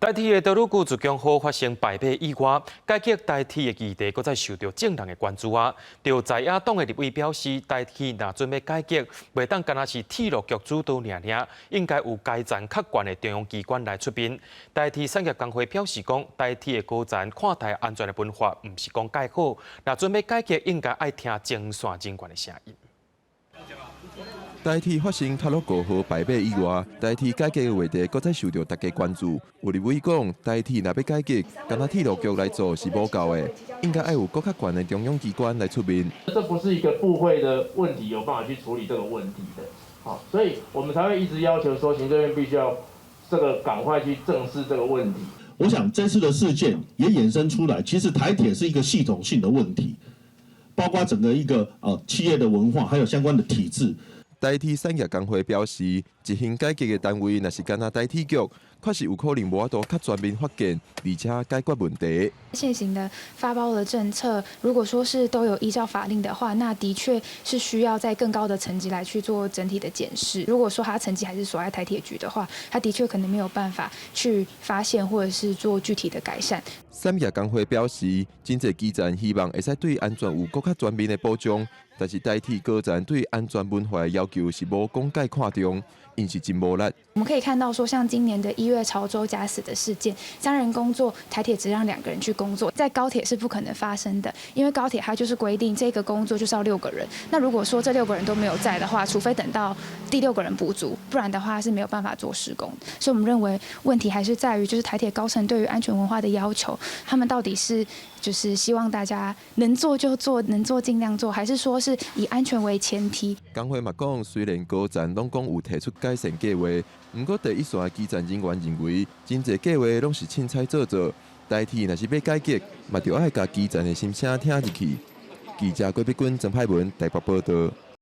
台鐵的多魯閣自強號發生排馬意外，改革台鐵的議題閣再受著眾人的關注啊！著在野黨的立委表示，台鐵若準備改革，袂當干焦是鐵路局主導爾爾，應該有階層較懸的中央機關來出面。台鐵產業工會表示講，台鐵的高層看待安全的文化，毋是講蓋好，若準備改革，應該愛聽前線人員的聲音。台鐵發生太魯閣號排馬意外，台鐵改革的話題閣再受著大家關注。有立委講，台鐵若欲改革，干焦鐵路局來做是無夠的，應該愛有閣較懸的中央機關來出面。這不是一個部會的問題，有辦法去處理這個問題的。好，所以我們才會一直要求說，行政院必須要這個趕快去正視這個問題。我想這次的事件也衍生出來，其實台鐵是一個系統性的問題，包括整個一個企業的文化，還有相關的體制。台鐵產業工會表示，執行改革的單位若是干焦台鐵局，確實有可能無法度較全面發現，而且解決問題。現行的發包的政策，如果說是都有依照法令的話，那的確是需要在更高的層級來去做整體的檢視。如果說它層級還是鎖在台鐵局的話，它的確可能沒有辦法去發現或者是做具體的改善。產業工會表示，真濟基層希望會使對安全有閣較全面的保障，但是台鐵高層對安全文化的要求是無講蓋看重，𪜶是真無力。我們可以看到，說像今年的1月潮州假死的事件，三人工作，台鐵只讓兩個人去工作，在高鐵是不可能發生的，因為高鐵它就是規定這個工作就是要六個人。那如果說這六個人都沒有在的話，除非等到第六個人補足，不然的話是沒有辦法做施工。所以我們認為問題還是在於，就是台鐵高層對於安全文化的要求，他們到底是就是希望大家能做就做，能做盡量做，還是說是以安全為前提？工會嘛講，雖然高層攏講有提出改善計劃，毋過第一線的基層人員認為，真濟計劃攏是凊彩做做。台鐵若是欲改革，嘛著愛共基層的心聲聽入去。記者郭碧君、曾派文台北報道。